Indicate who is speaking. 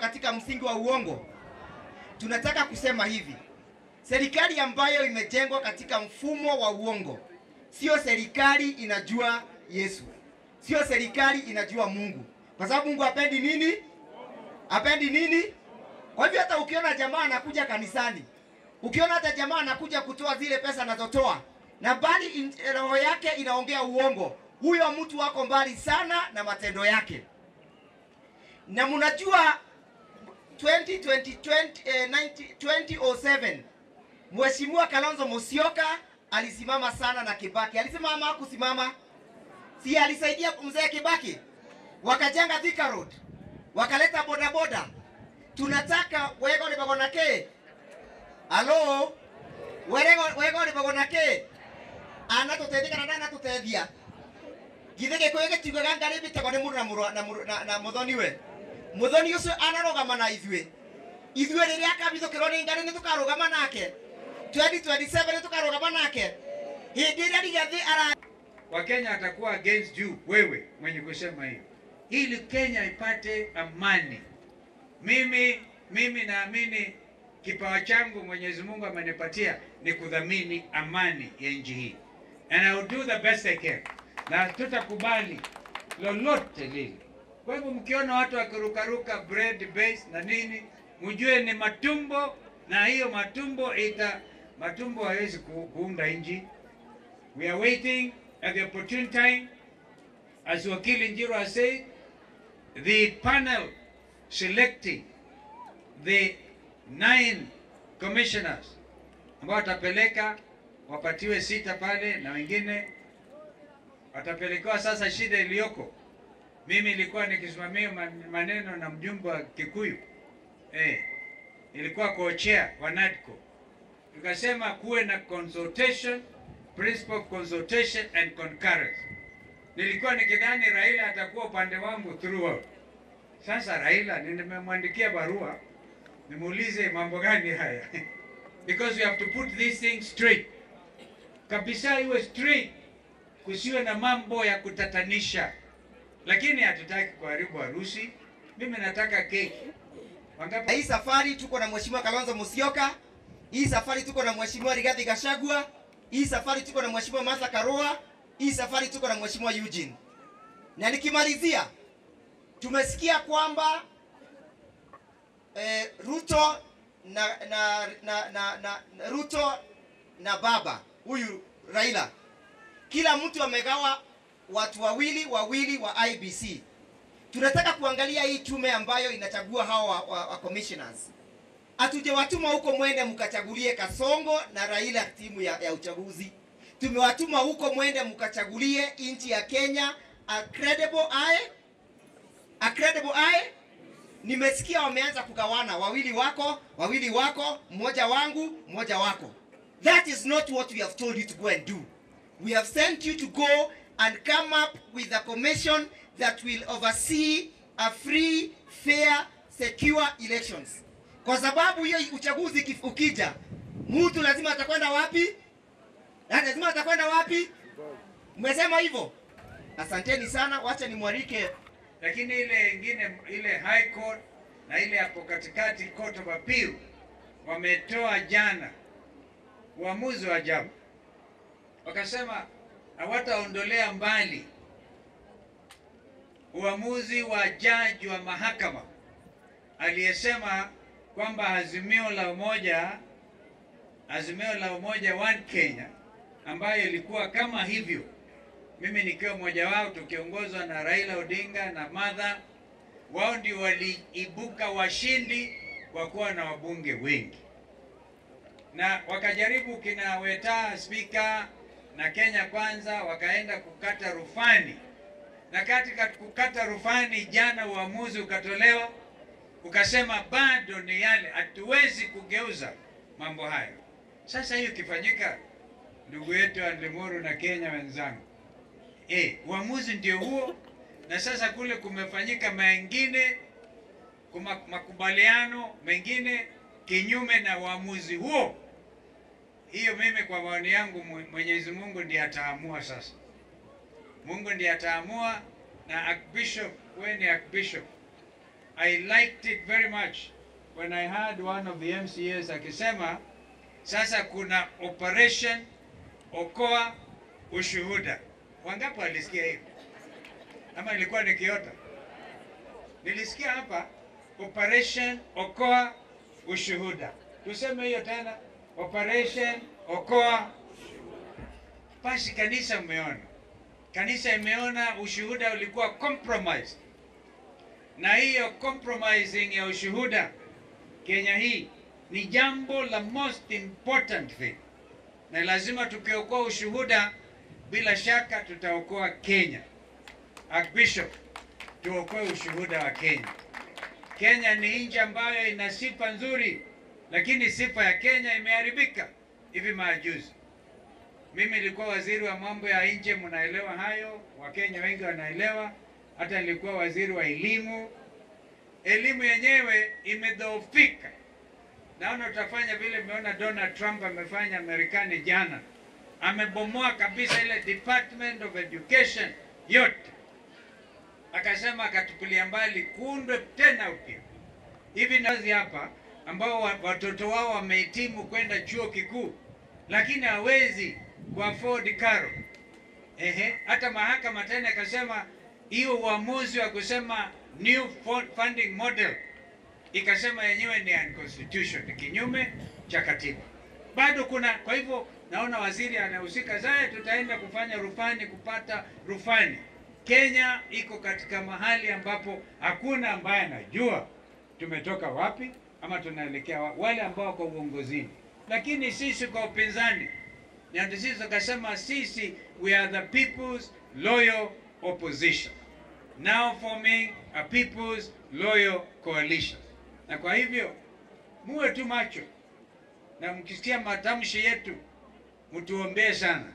Speaker 1: Katika msingi wa uongo. Tunataka kusema hivi: serikali ambayo imejengwa katika mfumo wa uongo sio serikali inajua Yesu, sio serikali inajua Mungu, kwa sababu Mungu hapendi nini? Hapendi nini? Kwa hivyo hata ukiona jamaa anakuja kanisani, ukiona hata jamaa anakuja kutoa zile pesa anazotoa, na bali roho yake inaongea uongo, huyo mtu wako mbali sana na matendo yake. Na mnajua 2007 Mheshimiwa Kalonzo Musyoka alisimama sana na Kibaki. Alisimama hakusimama? Si alisaidia mzee Kibaki? Wakajenga Thika Road, wakaleta bodaboda. Tunataka wego ni bagona ke. Alo, wego ni bagona ke. Anatutethia kana anatutethia. Githĩ Gĩkũyũ gĩtiugaga ngarĩ mĩtego nĩ mũndũ na mũthoni we. Mũthoni ũcio anarũgama na ithuĩ. Ithuĩ rĩrĩa akabithũkĩrwo nĩ ngarĩ nĩ tũkarũgama nake. 2027 nĩ tũkarũgama nake. Hĩndĩ ĩrĩa Rigathĩ ara
Speaker 2: Wakenya atakuwa against you wewe mwenye kusema hiyo. Ili Kenya ipate amani. Mimi naamini kipawa changu Mwenyezi Mungu amenipatia ni kudhamini amani ya nchi hii. And I will do the best I can. Na tutakubali lolote lile. Kwa hivyo mkiona watu wakirukaruka bread base na nini, mjue ni matumbo, na hiyo matumbo matumbo haiwezi kuunda nchi. We are waiting at the opportune time. As Wakili Njiru has said, the panel selecting the 9 commissioners ambao watapeleka wapatiwe 6 pale na wengine watapelekewa. Sasa shida iliyoko, mimi nilikuwa nikisimamia maneno na mjumbe wa Kikuyu, ilikuwa co-chair wa NADCO, tukasema kuwe na consultation, principle of consultation and concurrence. Nilikuwa nikidhani Raila atakuwa upande wangu throughout. Sasa Raila nimemwandikia barua nimuulize mambo gani haya because we have to put these things straight kabisa, iwe straight, kusiwe na mambo ya kutatanisha. Lakini hatutaki kuharibu harusi. Mimi nataka keki.
Speaker 1: Hii safari tuko na Mheshimiwa Kalonzo Musyoka, hii safari tuko na Mheshimiwa Rigathi Gachagua, hii safari tuko na Mheshimiwa Martha Karua, hii safari tuko na Mheshimiwa Eugene. Na nikimalizia, tumesikia kwamba Ruto na Ruto na baba huyu Raila, kila mtu amegawa watu wawili wawili wa IBC. Tunataka kuangalia hii tume ambayo inachagua hawa wa commissioners. Hatujawatuma huko mwende mkachagulie Kasongo na Raila timu ya uchaguzi. Tumewatuma huko mwende mkachagulie nchi ya Kenya a credible eye, a credible eye. Nimesikia wameanza kugawana, wawili wako, mmoja wangu, mmoja wako. That is not what we have told you to go and do. We have sent you to go and come up with a commission that will oversee a free, fair, secure elections. Kwa sababu hiyo uchaguzi ukija, mtu lazima atakwenda wapi? Lazima atakwenda wapi? Mmesema hivyo? Asanteni sana, wacha nimwalike.
Speaker 2: Lakini ile nyingine, ile High Court na ile hapo katikati Court of Appeal, wametoa jana uamuzi wa ajabu. Wakasema hawataondolea mbali uamuzi wa jaji wa mahakama aliyesema kwamba Azimio la Umoja One Kenya, ambayo ilikuwa kama hivyo, mimi nikiwa mmoja wao, tukiongozwa na Raila Odinga na Martha, wao ndio waliibuka washindi kwa kuwa na wabunge wengi. Na wakajaribu kina Weta speaker na Kenya Kwanza wakaenda kukata rufani. Na katika kukata rufani jana uamuzi ukatolewa ukasema bado ni yale, hatuwezi kugeuza mambo hayo. Sasa hiyo ikifanyika, ndugu yetu Limuru na Kenya wenzangu, uamuzi ndio huo. Na sasa kule kumefanyika mengine, makubaliano mengine kinyume na uamuzi huo. Hiyo mimi kwa maoni yangu, Mwenyezi Mungu ndiye ataamua sasa. Mungu ndiye ataamua. Na Archbishop, wewe ni Archbishop, I liked it very much when I heard one of the MCAs akisema sasa kuna Operation Okoa Ushuhuda. Wangapi walisikia hiyo? Ama ilikuwa ni kiota? Nilisikia hapa Operation Okoa Ushuhuda. Tuseme hiyo tena, Operation Okoa. Basi kanisa mmeona. Kanisa imeona ushuhuda ulikuwa compromised. Na hiyo compromising ya ushuhuda Kenya hii ni jambo la most important thing. Na lazima tukiokoa ushuhuda, bila shaka tutaokoa Kenya. Archbishop, tuokoe ushuhuda wa Kenya. Kenya ni nchi ambayo ina sifa nzuri, lakini sifa ya Kenya imeharibika hivi majuzi. Mimi nilikuwa waziri wa mambo ya nje, mnaelewa hayo, Wakenya wengi wanaelewa. Hata nilikuwa waziri wa elimu. Elimu yenyewe imedhoofika. Naona utafanya vile mmeona Donald Trump amefanya Marekani jana. Amebomoa kabisa ile Department of Education yote. Akasema akatupilia mbali, kuundwe tena upya. Hivi nazi hapa ambao watoto wao wamehitimu kwenda chuo kikuu, lakini hawezi kuafford karo. Hata mahakama tena ikasema hiyo uamuzi wa kusema new funding model, ikasema yenyewe ni unconstitutional, ni kinyume cha katiba. Bado kuna, kwa hivyo naona waziri anahusika zaye, tutaenda kufanya rufani, kupata rufani. Kenya iko katika mahali ambapo hakuna ambaye anajua tumetoka wapi ama tunaelekea wapi, wale ambao kwa uongozini. Lakini sisi kwa upinzani, na sisi tukasema sisi we are the people's loyal opposition, now forming a people's loyal coalition. Na kwa hivyo muwe tu macho, na mkisikia matamshi yetu mtuombee sana.